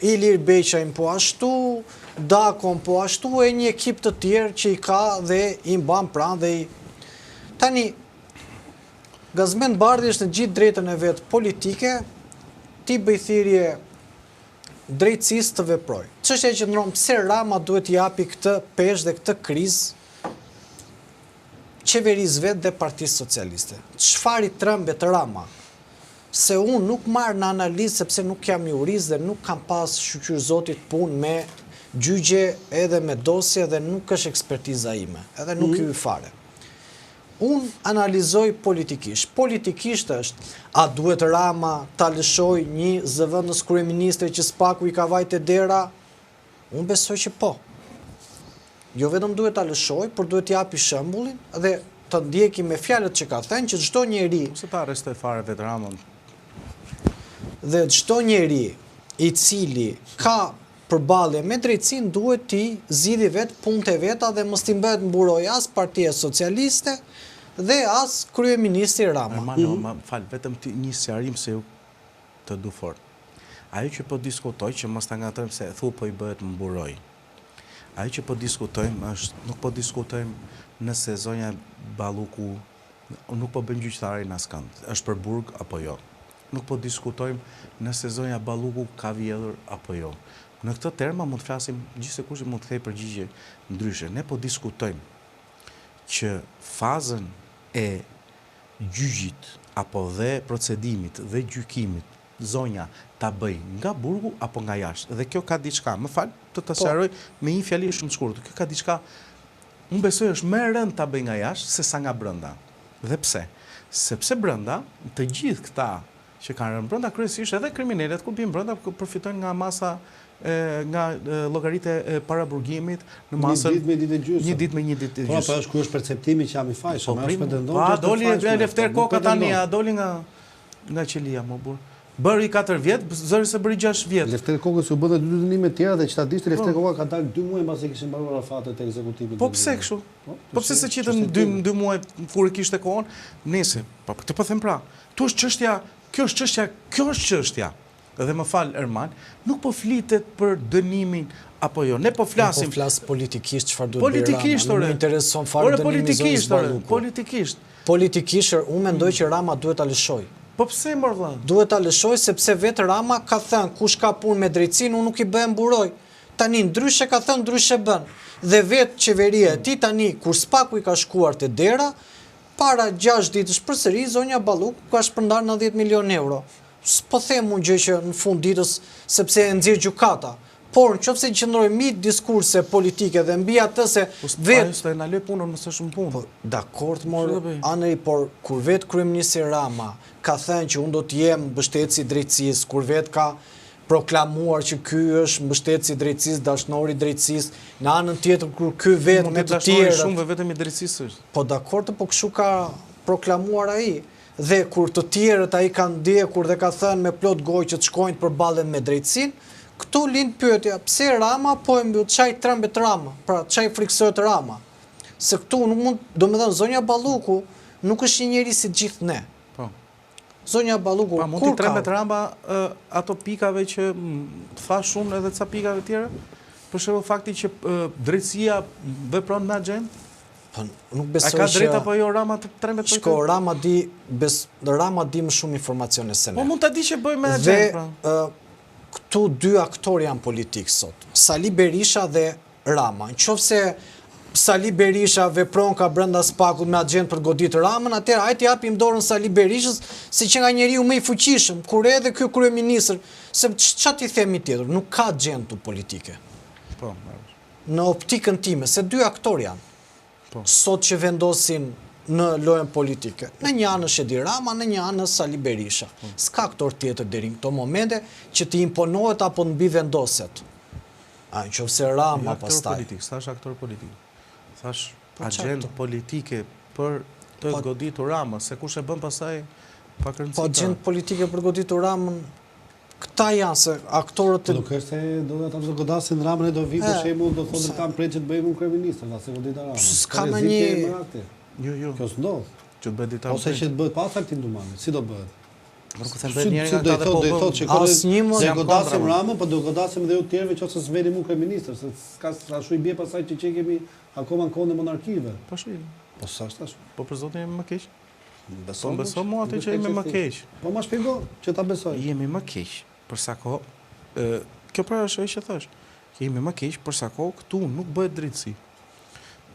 Ilir Beqajn po ashtu, Dakon po ashtu e një ekip të tjerë që i ka dhe i mban pranë dhe i... Tani, Gazmend Bardhi është në gjithë drejtën e vet politike, t'i bëjë thirrje drejtësisë të veprojë. Çështja qëndron pse Rama duhet t'i japi këtë peshë dhe këtë krizë qeverisë vet dhe Partisë Socialiste. Çfarë i trembet Rama? Se unë nuk marr në analizë sepse nuk jam jurist dhe nuk kam pas shyqyr Zotit punë me gjyqe edhe me dosje dhe nuk është ekspertiza ime, edhe nuk mm. hyj fare. Unë analizoj politikisht. Politikisht është, a duhet Rama ta lëshojë një zëvendës kryeministre që SPAK-u i ka vajt te dera? Unë besoj që po. Jo vetëm duhet ta lëshojë, por duhet të japi shembullin dhe të ndjeki me fjalët që ka thënë që çdo njeri Mos e ta arrestoj fare vetë Ramën. Dhe çdo njeri i cili ka përballje me drejtësinë duhet t'i zgjidhi vetë punët e veta dhe mos t'i bëhet mburojë as Partia Socialiste dhe as kryeministri Rama. Ermano, më fal, vetëm ti një sqarim se ju të du fort. Ajo që po diskutoj, që mos ta ngatërrojmë se thu po i bëhet mburojë. Ajo që po diskutojmë është, nuk po diskutojmë nëse zonja Balluku, nuk po bëjmë gjyqtarin askënd, është për burg apo jo. Nuk po diskutojmë nëse zonja Balluku ka vjedhur apo jo. Në këtë terma mund të flasim, gjithsekush mund të kthejë përgjigje ndryshe. Ne po diskutojmë që fazën e gjyqit apo dhe procedimit dhe gjykimit zonja ta bëjë nga burgu apo nga jashtë dhe kjo ka diçka më fal të ta sqaroj me një fjali shumë të shkurtër kjo ka diçka unë besoj është më e rëndë ta bëjë nga jashtë se sa nga brenda dhe pse sepse brenda të gjithë këta që kanë rënë brenda kryesisht edhe kriminelët kur bien brenda përfitojnë nga masa nga llogaritë e paraburgimit në masën një ditë me ditë e gjysmë. Një ditë me një ditë e po, gjysmë. Po, po është ky është perceptimi që jam i fajshëm, po, është pretendon Pa doli Lefter Koka tani, a doli nga nga qelia më burr. Bëri 4 vjet, zëri se bëri 6 vjet. Lefter Kokës iu bënë dy dënime të tjera dhe që ta dish ti Lefter po. Koka ka dalë 2 muaj mbasi kishin mbaruar afatet e ekzekutimit. Po pse kështu? Po, po pse s'e qitën 2 2 muaj kur e kishte kohën? Nëse, po këtë po them pra. Ktu është çështja, kjo është çështja, kjo është çështja. Dhe më fal Ermal, nuk po flitet për dënimin apo jo. Ne po flasim. Unë po flas politikisht çfarë duhet bërë Rama. Politikisht, ore. Nuk më intereson fare dënimi i zonjës Balluku. Politikisht. Politikisht, unë mendoj që Rama duhet ta lëshojë. Po pse mor vëlla? Duhet ta lëshojë sepse vetë Rama ka thënë kush ka punë me drejtësinë unë nuk i bëhem mburojë. Tani ndryshe ka thënë ndryshe bën. Dhe vetë qeveria e tij tani kur SPAK-u i ka shkuar te dera, para 6 ditësh përsëri zonja Balluku ka shpërndarë 90 milionë euro. S'po them unë gjë që në fund ditës sepse e nxjerr gjykata. Por në qoftë se qëndroj mbi diskurse politike dhe mbi atë se po vetë... Po s'e ndaloj punën nëse është në punë. Po, dakord mor Andri, por kur vetë kryeministri Rama ka thënë që unë do të jem mbështetës i drejtësisë, kur vetë ka proklamuar që ky është mbështetës i drejtësisë, dashnor i drejtësisë, në anën tjetër kur ky vetë me të tjerët... Shumë vetëm i drejtësisë është. Po dakord, po kështu ka proklamuar ai. Dhe kur të tjerët ai ka ndjekur dhe ka thënë me plot gojë që të shkojnë të përballen me drejtësinë, këtu lind pyetja, pse Rama po e mbyll, ça i trembet Rama, pra ça i frikësohet Rama? Se këtu nuk mund, domethënë zonja Balluku nuk është një njeri si të gjithë ne. Po. Zonja Balluku pa, mund t'i trembet Rama ato pikave që thashë unë edhe ca pikave tjera? Për shembull fakti që drejtësia vepron me agjendë? Po nuk besoj që... A ka drejt apo jo Rama të trembet për Shko, Rama di, bes, Rama di më shumë informacione se ne. Po mund ta di që bëj me agjendë, pra. Dhe këtu dy aktorë janë politikë sot. Sali Berisha dhe Rama. Në qoftë se Sali Berisha vepron ka brenda SPAK-ut me agjendë për të godit Ramën, atëherë hajt t'i japim dorën Sali Berishës, se që nga njeriu më i fuqishëm, kur edhe ky kryeministër, se ça t'i themi tjetër, nuk ka agjendë politike. Po, në optikën time, se dy aktorë janë, po. sot që vendosin në lojën politike. Në një anë është Edi Rama, në një anë është Sali Berisha. Po. S'ka aktor tjetër deri në këto momente që të imponohet apo të mbivendoset. A në qoftë se Rama jo pastaj. Aktor politik, s'thashë aktor politik. Thashë po, agjendë politike për të po, goditur Ramën, se kush e bën pastaj pak rëndësi. Po agjendë politike për goditur Ramën, Këta janë se aktorët e... Po nuk është se do ata të godasin Ramën e do vi për shembull do thotë Dritan Preçi të bëhem unë kryeministër, ta se godita Ramën. S'ka në një... Jo, jo. Kjo s'ndodh. Që të bëhet Dritan Ose që të bëhet pas Altin Dumanit, si do bëhet? Nuk them bëhet njëri nga këta dhe po do thotë që asnjë mos jam godasim Ramën, po do godasim edhe ju të tjerëve nëse s'veni mu kryeministër, se s'ka ashtu i bie pastaj që qenkemi akoma në kohën e monarkive. Po shi. Po s'është ashtu. Po për zotin jemi më keq. Beso, po beso mua atë që jemi më keq. Po ma shpjego që ta besoj. Jemi më keq për sa kohë kjo pra është ajo që thash. Jemi më keq për sa kohë këtu nuk bëhet drejtësi.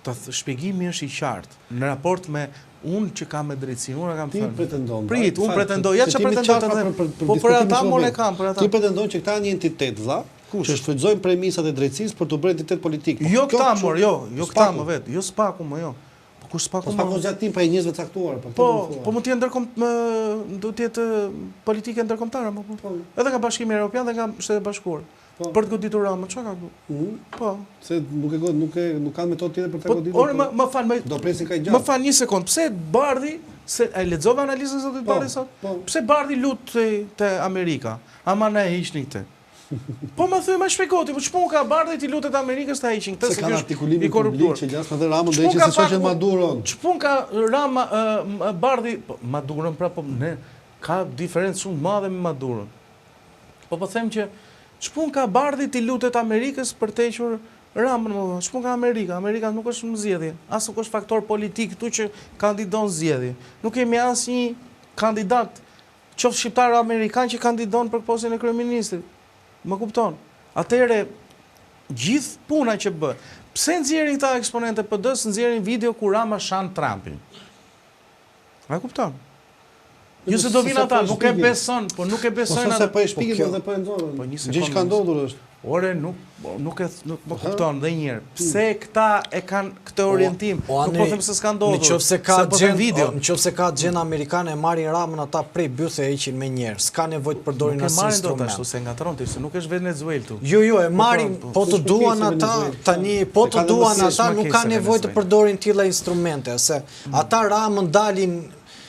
Ta shpjegimi është i qartë në raport me unë që kam me drejtësi, unë e kam thënë. Ti pretendon. Prit, unë pretendoj, ja çfarë pretendoj të them. Po për ata më e kam, për ata. Ti pretendon që këta janë një entitet, vëlla, që shfrytëzojnë premisat e drejtësisë për t'u bërë entitet politik. Po jo këta, mor, jo, jo këta më vet, jo SPAK-u më jo. Po kush SPAK-u? Po SPAK-u zgjat tim prej njerëzve të caktuar, po. Po, po mund të jetë ndërkom do të jetë politike ndërkombëtare, po. po. Edhe nga Bashkimi Evropian dhe nga Shtetet e Bashkuara. Po. Për të goditur Ramën, çka ka këtu? Mm. Po. Se nuk e nuk e nuk kanë metodë tjetër për ta po, goditur. Ore, më më fal, më do presin kaq gjatë. Më fal një sekond, pse Bardhi se e lexova analizën e zotit po, Bardhi sot? Po. Pse Bardhi lutet te Amerika? Ama na e hiqni këtë. Po më thuaj më shpjego ti, po ç'punë ka Bardhi t'i lutet Amerikës ta heqin këtë se ky është i korruptuar. Që gjasme dhe Ramën do heqin se shoqën Maduron. Ç'punë ka Rama Bardhi, po Maduron pra po ne ka diferencë shumë të madhe me Maduron. Po po them që ç'punë ka Bardhi t'i lutet Amerikës për të hequr Ramën, më thonë, ç'punë ka Amerika? Amerika nuk është në zgjedhje, as nuk është faktor politik këtu që kandidon zgjedhje. Nuk kemi asnjë kandidat Qoftë shqiptar o amerikan që kandidon për postin e kryeministrit. Më kupton? Atëherë gjithë puna që bëhet. Pse nxjerrin këta eksponentë të PD-së nxjerrin video ku Rama shan Trumpin? A e kupton? Jo se do vinë ata, nuk e beson, po nuk e besojnë ata. Po se po e shpikin dhe po e nxorën. Po një sekondë. Gjithçka ka ndodhur është. Ore, nuk, nuk e nuk më kupton dhe një herë. Pse këta e kanë këtë orientim? Nuk po them se s'ka ndodhur. Në qoftë se ka po them video, në qoftë se ka agjendë amerikane e marrin Ramën ata prej bythe e heqin menjëherë. S'ka nevojë të përdorin asnjë instrument. Nuk e marrin dot ashtu se ngatërron ti, se nuk është Venezuelë këtu. Jo, jo, e po, marrin, po, po të duan ata, tani po të duan ata nuk ka nevojë të përdorin tilla instrumente, se ata Ramën dalin.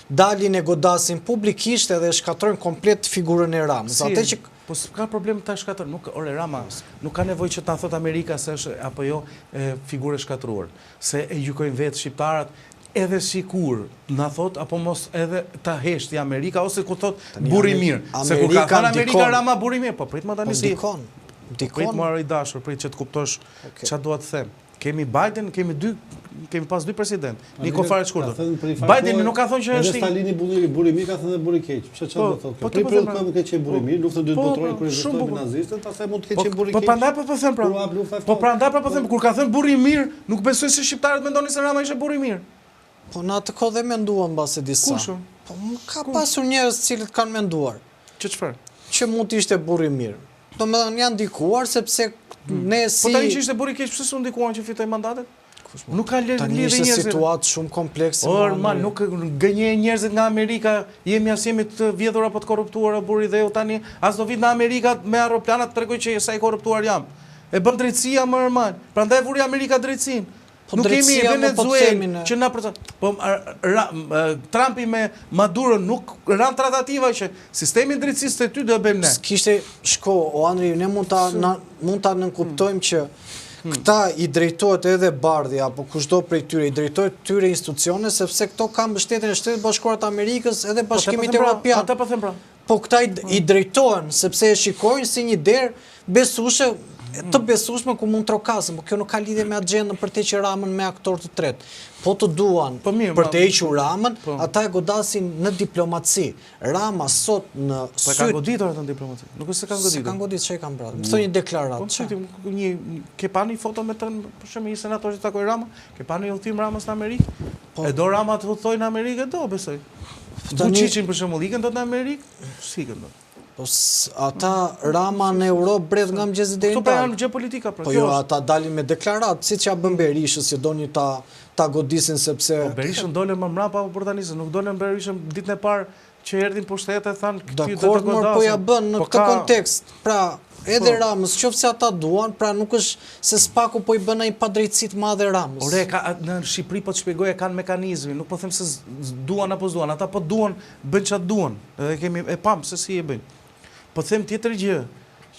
Dalin e godasin publikisht edhe e shkatërrojnë komplet figurën e Ramës. Si, Atë që po s'ka problem ta shkatërrojnë, nuk, ore Rama, nuk ka nevojë që ta thotë Amerika se është apo jo e, figurë e shkatërruar, se e gjykojnë vetë shqiptarët, edhe sikur na thotë apo mos edhe ta heshti Amerika ose ku thotë burri i mirë, se kur ka thënë Amerika Rama burri i mirë, po prit më tani po si. Ndikon, ndikon. Prit më i dashur, prit që të kuptosh çfarë dua të them. Kemi Biden, kemi dy, kemi pas dy president. Një kohë fare të shkurtër. Biden nuk ka thënë që është Edhe Stalini burri burri mirë ka thënë dhe burri keq. Pse çfarë po, do thotë kjo? Po të po mund të ketë qenë burri mirë, luftën e dytë po, botërore kur luftoi me nazistët, pastaj mund të ketë qenë burri keq. Po prandaj po po them pra. Po prandaj po po them kur ka thënë burri mirë, nuk besoj se shqiptarët mendonin se Rama ishte burri mirë. Po në atë kohë dhe menduan mbase disa. Kush? Po ka pasur njerëz të cilët kanë menduar. Që çfarë? Që mund të ishte burri mirë. Domethënë janë ndikuar sepse hmm. ne po si Po tani që ishte burri keq, pse s'u ndikuan që fitoi mandatet? Nuk ka lidhje njerëzit. Tani ishte situatë shumë komplekse. Or, ma, nuk gënjej njerëzit nga Amerika, jemi as jemi të vjedhur apo të korruptuar o burri dheu tani, as do vit në Amerika me aeroplanat të tregoj që sa i korruptuar jam. E bën drejtësia më normal. Prandaj vuri Amerika drejtësinë. Po nuk kemi drejtësia, po Venezuelë që na përca... Po ra, Trumpi me Maduro nuk ranë tratativa që sistemi i drejtësisë të ty do e bëjmë ne. S'kishte shko, o Andri, ne mund ta na, mund ta nënkuptojmë që hmm. këta i drejtohet edhe Bardhi apo kushdo prej tyre i drejtohet këtyre institucione sepse këto kanë mbështetjen e Shteteve të Bashkuara të Amerikës edhe po, Bashkimit pra, Evropian. Ata po them pra. Po këta i drejtohen, sepse e shikojnë si një derë besueshe, të besueshme ku mund trokasin, po kjo nuk ka lidhje me agjendën për të hequr Ramën me aktor të tretë. Po të duan po mirë, për të hequr Ramën, po. ata e godasin në diplomaci. Rama sot në Po e kanë goditur ata në diplomaci. Nuk është se kanë goditur. Se kanë goditur, ç'e kanë bërë? Më thoni një deklaratë. Po më një ke pa një foto me të, për shembull, një senator që takoi Rama, ke pa një udhëtim Ramës në Amerikë? Po. E do Rama të udhëtojë në Amerikë, e do, besoj. Po Vuçiçin për shembull, ikën dot në Amerikë? S'ikën dot. Po ata Rama në Europë bredh nga mëngjesi deri në darkë. Këto pra janë gjeopolitika pra. Po jo, ata dalin me deklaratë, siç ia bën Berishës që doni ta ta godisin sepse Po Berishën dolën më mbrapa apo për tani se nuk dolën Berishën ditën e parë që erdhi në pushtet e thanë këty do të godasin. Dakord, po ja bën në po këtë kontekst. Pra, edhe po. Ramës, qoftë se ata duan, pra nuk është se SPAK-u po i bën një padrejtësi të madhe Ramës. Ore, ka, në Shqipëri po të shpjegoj e kanë mekanizmin, nuk po them se duan apo s'duan, ata po duan, bëjnë çfarë duan, edhe kemi e pam se si e bëjnë. Po them tjetër gjë,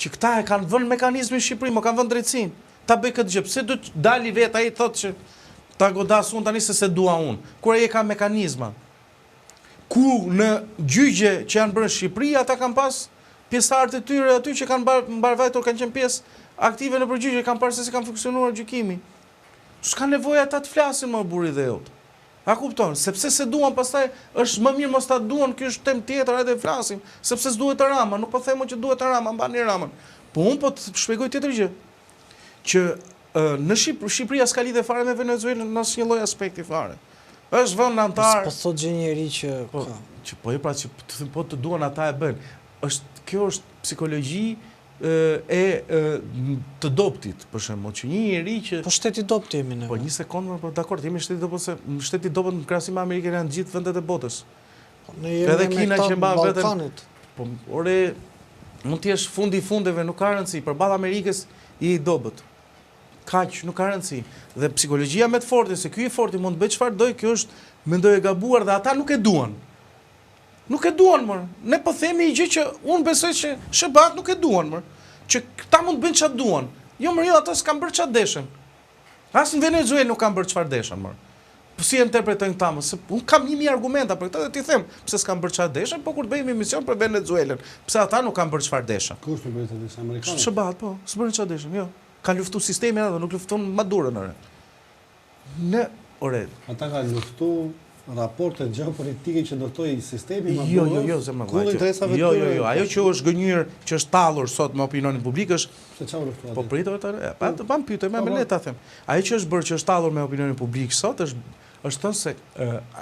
që këta e kanë vënë mekanizmin në Shqipëri, mo kanë vënë drejtësinë. Ta bëj këtë gjë, pse do të dali vetë ai thotë që ta godas unë tani se s'e dua unë. Kur ai e ka mekanizma. Ku në gjyqe që janë bërë në Shqipëri, ata kanë pas pjesëtarët e tyre aty që kanë mbarëvajtur, kanë qenë pjesë aktive nëpër gjyqe, kanë parë se si kanë funksionuar gjykimi. S'ka nevojë ata të flasin më burri dheut. A kupton? Sepse s'e duan pastaj është më mirë mos ta duan, kjo është temë tjetër, hajde flasim, sepse s'duhet Rama, nuk po them unë që duhet Rama, mbani Ramën. Po unë po të shpjegoj tjetër gjë, që në Shqipëria s'ka lidhje fare me Venezuelën në asnjë lloj aspekti fare. Është vend anëtar. Po s'po thotë gjë njeri që po, ka. Që po jo pra që të them po të duan ata e bëjnë. Është kjo është psikologji e, e të dobtit, për shembull, që një njeri që Po shtet i dobët jemi ne. Po një sekondë, po dakord, jemi shtet i dobët se shtet i dobët në krahasim me Amerikën janë gjithë vendet e botës. Po ne jemi Edhe Kina që mban veten. Po ore mund të jesh fundi i fundeve, nuk ka rëndësi, përballë Amerikës je i dobët. Kaq, nuk ka rëndësi. Dhe psikologjia me të fortin, se ky i forti mund të bëjë çfarë dojë, kjo është mendoj e gabuar dhe ata nuk e duan. Nuk e duan më. Ne po themi një gjë që unë besoj që SHBA-t nuk e duan më. Që këta mund të bëjnë çfarë duan. Jo më jo, ata s'kanë bërë çfarë deshën. As në Venezuelë nuk kanë bërë çfarë deshën më. Po si e interpretojnë këta më? Se unë kam 1000 argumenta për këtë dhe t'i them pse s'kanë bërë çfarë deshën, po kur të bëjmë emision për Venezuelën, pse ata nuk kanë bërë çfarë deshën. Kush nuk bëri çfarë deshën? Amerikanët. SHBA-t, po, s'bërën çfarë deshën, jo. Kanë luftu sistemin ato, nuk luftun Maduron ore. Në ore. Ata kanë luftu raportet gjeopolitike që ndërtoi sistemi Maduro. Jo, jo, jo, zemra vëlla. Kundër Jo, jo, jo, ajo që është gënjyer, që është tallur sot me opinionin publik është Se çfarë u luftua Po prit ore tani, pa të pa pyete, më le ta them. Ajo që është bërë që është tallur me opinionin publik sot është është thënë se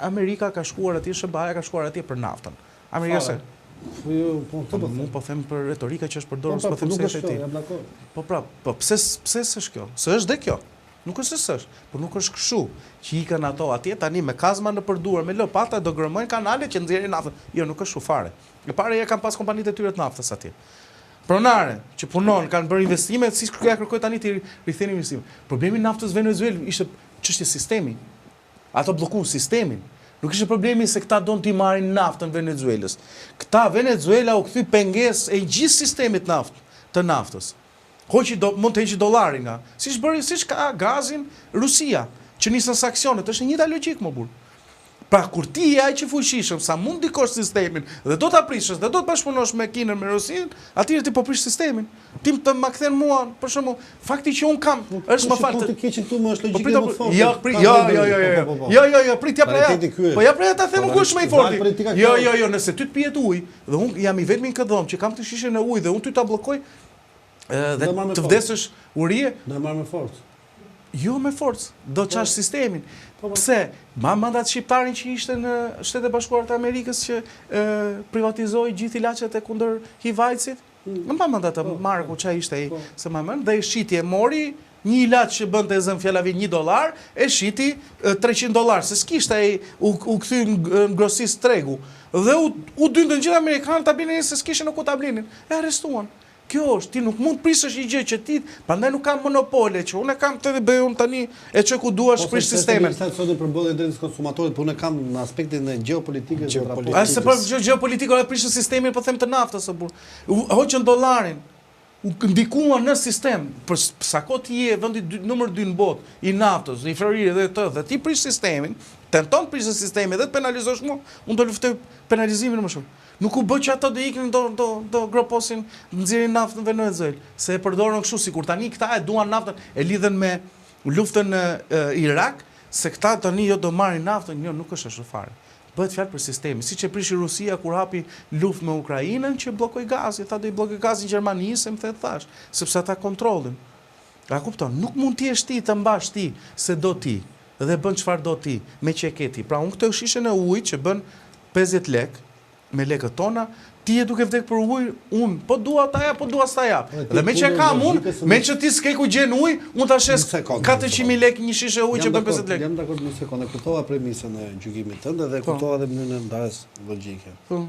Amerika ka shkuar atje, SHBA-ja ka shkuar atje për naftën. Amerika se Po jo, po këtë po them. Unë po them për retorika që është përdorur, po, po them se është ti. Jam dakord. Po pra, po pse pse s'është kjo? Se është dhe kjo. Nuk është se s'është, por nuk është kështu që ikën ato atje tani me kazma nëpër duar, me lopata do gërmojnë kanalet që nxjerrin naftën. Jo, nuk është kështu fare. E para e kanë pas kompanitë e tyre të naftës atje. Pronare që punon, kanë bërë investime, si ja kërkoj tani të rikthejnë investime. Problemi i naftës Venezuelë ishte çështje sistemi. Ato bllokuan sistemin. Nuk ishte problemi se këta donë t'i marrin naftën Venezuelës. Këta Venezuela u kthy pengesë e gjithë sistemit naft, të naftës. Hoqi do, mund të heqi dollarin nga, siç bëri, siç ka gazin Rusia, që nisën sanksionet, është e njëjta logjikë mo burrë. Pra kur ti je aq i fuqishëm sa mund ndikosh sistemin dhe do ta prishësh dhe do të bashkëpunosh me Kinën, me Rusinë, atëherë ti po prish sistemin. Ti të ma kthen mua, për shembull, fakti që un kam, po, është më fal. Po të keqen këtu më është po, logjika më fortë. Jo, pri, jo, jo, jo, jo. Po, jo, jo, jo, prit ja pra. Po ja pra ta them ku është më i forti. Jo, jo, jo, nëse ty të pihet ujë dhe un jam i vetmi në këtë dhomë që kam këtë shishen e ujit dhe un ty ta bllokoj dhe të vdesësh urie. Do e marr me forcë. Jo me forcë, do të çash sistemin. Po, po. Pse? Ma mend atë shqiptarin që ishte në Shtetet e Bashkuara të Amerikës që e, privatizoi gjithë ilaçet e kundër HIV-AIDS-it? Mm. Më mba mend atë po, Marku ça ishte ai, s'e mbaj mend dhe e shiti e mori një ilaç që bënte zëmë fjala vjen 1 dollar, e shiti 300 dollar, se s'kishte ai u, u kthy në grosist tregu. Dhe u, u dyndën gjithë amerikanët ta blinin se s'kishin ku ta blinin. E arrestuan. Kjo është, ti nuk mund të prishësh një gjë që ti, prandaj nuk ka monopole që unë e kam këtë dhe bëj unë tani e çoj ku dua po, prish sistemin. Po sot për mbrojtjen e drejtës konsumatorit, po unë e kam në aspektin e gjeopolitikës dhe raportit. A se për gjeopolitikë ora prishën sistemin, po them të naftës o burrë. Hoqën dollarin. U ndikuan në sistem, për sa kohë ti je vendi numër 2 në botë i naftës, i floririt dhe të dhe ti prish sistemin, tenton të prishësh sistemin dhe të penalizosh mua, unë do luftoj penalizimin më shumë. Nuk u bë që ata do iknin do do do groposin, nxjerrin naftën në Venezuelë, se e përdorën kështu sikur tani këta e duan naftën, e lidhën me luftën në Irak, se këta tani jo do marrin naftën, jo nuk është ashtu fare. Bëhet fjalë për sistemin, siç e prishi Rusia kur hapi luftë me Ukrainën që bllokoi gazin, tha do i bllokoj gazin Gjermanisë, e më the thash, sepse ata kontrollin. A kupton? Nuk mund të jesh ti të mbash ti se do ti dhe bën çfarë do ti, me që e ke ti. Pra unë këtë shishen e ujit që bën 50 lek me lekët tona, ti je duke vdek për ujë, unë po dua ta jap, po dua s'ta jap. Po, dhe me që e kam unë, me që ti s'ke ku gjen ujë, unë ta shes 400.000 lek një shishe ujë që bën 50 lek. Jam dakord një sekondë, e kuptova premisën e gjykimit tënd dhe e po. kuptova edhe mënyrën e ndarjes logjike. Po.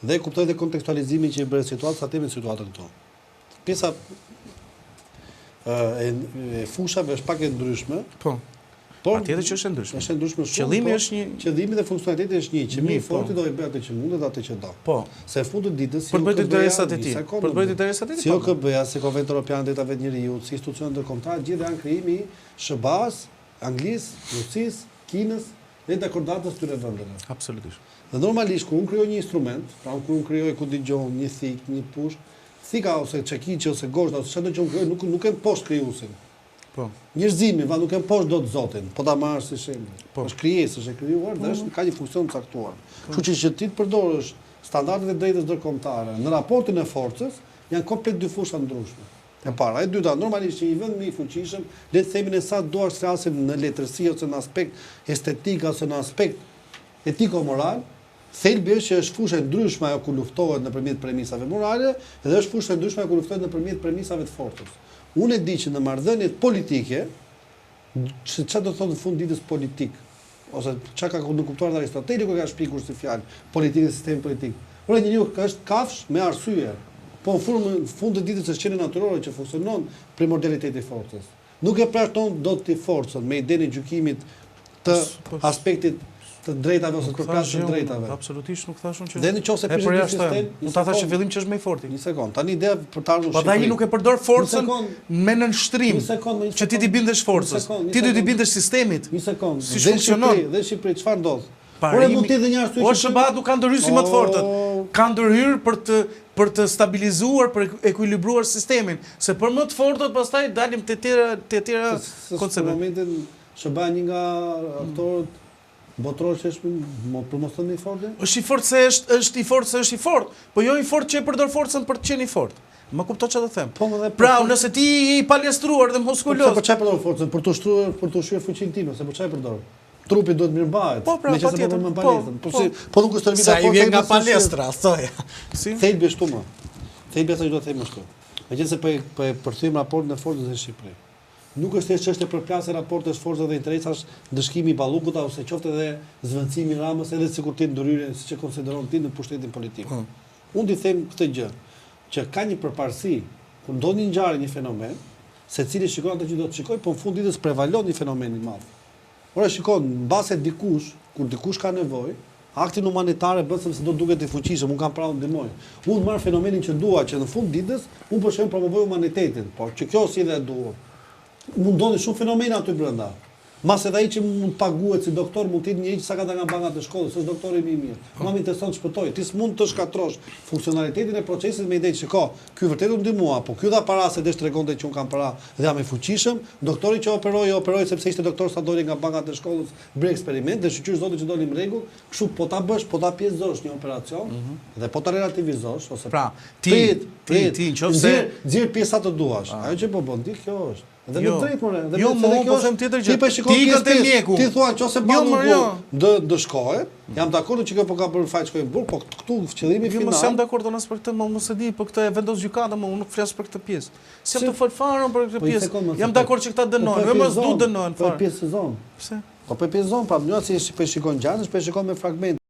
Dhe e kuptoj edhe kontekstualizimin që i bëre situatës, sa themi situatën këtu. Pjesa e, e fushave është pak e ndryshme. Po. Por patjetër që është e ndryshme. Është e ndryshme shumë. Qëllimi po, është një qëllimi dhe funksionaliteti është një, që më i po. forti do i bëjë atë që mundet atë që do. Po. Se në fund të ditës si për të interesat e tij. Për të bërë interesat e tij. Si po. OKB-ja, si Konventa Europiane e Drejtave të Njeriut, si institucionet ndërkombëtare, gjithë janë krijimi i SHBA-s, Anglisë, Rusisë, Kinës dhe dakordatës tyre vendeve. Absolutisht. Dhe normalisht kur unë krijoj një instrument, pra unë kur unë krijoj ku di unë një thikë, një pushkë, Thika ose çekiçi ose gozhda ose çfarëdo që unë krijoj nuk nuk e mposht krijuesin. Po. Njerëzimi va nuk e mposht dot Zotin, po ta marrësh si shembull. Po. Është krijesë, është e krijuar dhe është ka një funksion të caktuar. Po. Kështu që që ti të përdorësh standardet e drejtës ndërkombëtare në raportin e forcës janë komplet dy fusha të ndryshme. E para, e dyta, normalisht që një vend më i fuqishëm, le të themi ne sa duash flasim në letërsi ose në aspekt estetik ose në aspekt etiko-moral, Thelbi është që është fushë e ndryshme ajo ku luftohet nëpërmjet premisave morale dhe është fushë e ndryshme ajo ku luftohet nëpërmjet premisave të forcës. Unë e di që në marrëdhëniet politike, se çfarë do të thotë në fund ditës politikë, ose çka ka nënkuptuar dhe Aristoteli kur e ka shpikur si fjalë politikë dhe sistemi politik. Ore njeriu është kafshë me arsye. Po në fund në fund të ditës është qenie natyrore që funksionon primordialiteti i forcës. Nuk e përjashton dot ti forcën me idenë e gjykimit të po, aspektit të drejtave ose të përplasjes së drejtave. Absolutisht nuk thashë unë që. Dhe në qoftë se prishet një sistem, unë ta thashë në fillim që është më i forti. Një sekond. Tani ideja për të ardhur në Shqipëri. Po ai nuk e përdor forcën me nënshtrim. Një sekond, një sekond. Që ti t'i bindesh forcës. Ti do t'i bindesh sistemit. Një sekond. Si funksionon? Dhe në Shqipëri çfarë ndodh? Ore mund të jetë një arsye. O SHBA nuk kanë ndërhyrë si më të fortët. Kanë ndërhyrë për të për të stabilizuar, për ekuilibruar sistemin, se për më të fortët pastaj dalim te tjera te tjera koncepte. Për momentin SHBA një nga aktorët botërorë që është për mos thënë i fortë? Është i fortë se është është i fortë se është i fortë, po jo i fortë që e përdor forcën për të qenë i fortë. Më kupton çfarë të them? Po, dhe pra, nëse ti je i palestruar dhe muskuloz. Po, për çfarë përdor forcën? Për të ushtruar, për të ushqyer fuqinë time, se për çfarë përdor? Trupi duhet mirëmbahet. Po, pra, patjetër. Po, po, po, po, si, po nuk është stërvita forca. Sa i vjen nga palestra, thoja. Si? Thelbi është më. Thelbi është që do të them ashtu. Meqenëse po e po e përthyem raportin e forcës në Shqipëri. Nuk është thjesht çështje përplasje raportesh force dhe interesash, ndëshkimi i Ballukut ose qoftë edhe zëvendësimi i Ramës edhe sikur të jetë ndërhyrje siç e konsideron ti në pushtetin politik. Po. Unë t'i them këtë gjë, që ka një përparësi kur ndodh një ngjarje, një fenomen, secili shikon atë që do të shikojë, po në fund ditës prevalon një fenomen i madh. Ore shiko, mbase dikush. Kur dikush ka nevojë, aktin humanitar e bën sepse do duket i fuqishëm, unë kam para unë ndihmoj. Unë marr fenomenin që dua, që në fund ditës unë për shembull promovoj humanitetin, por që kjo është zgjidhja e duhur. Mund ndodhin shumë fenomene aty brenda. Mbase edhe ai që mund të paguhet si doktor mund të jetë njeri që sa ka dalë nga bankat e shkollës, s'është doktori më i mirë. Mua më intereson të shpëtoj. Ti s'mund të shkatërrosh funksionalitetin e procesit me idenë shiko, ky vërtet u ndihmua, po ky dha para se desh tregonte që unë kam para dhe jam i fuqishëm, doktori që operoi, operoi sepse ishte doktor sa doli nga bankat e shkollës, bëri eksperiment dhe shyqyr Zotit që doli në rregull, kështu po ta bësh, po ta pjesëzosh një operacion dhe po ta relativizosh ose Pra, ti, ti, ti, në qoftë se nxjerr pjesa të duash. Ajo që po bën ti, kjo është. Dhe me jo. drejtë more, dhe jo, me drejtë po them tjetër gjë. Ti po shikon ti ikën te mjeku. Ti thua nëse jo, Balluku jo. dë ndëshkohet, jam dakord që kjo po ka bërë faj shkoi në burg, po këtu qëllimi jo, final. Jo, mos jam dakord unë as për këtë, më mos e di, po këtë e vendos gjykata, më unë nuk flas për këtë pjesë. S'jam të fol fare për këtë po, pjesë. Jam dakord që këta po, dënohen, jo mos du dënohen po fare. Po pjesëzon. Pse? Po po pjesëzon, pra mënyra si po e shikon gjënë, po e shikon me fragment.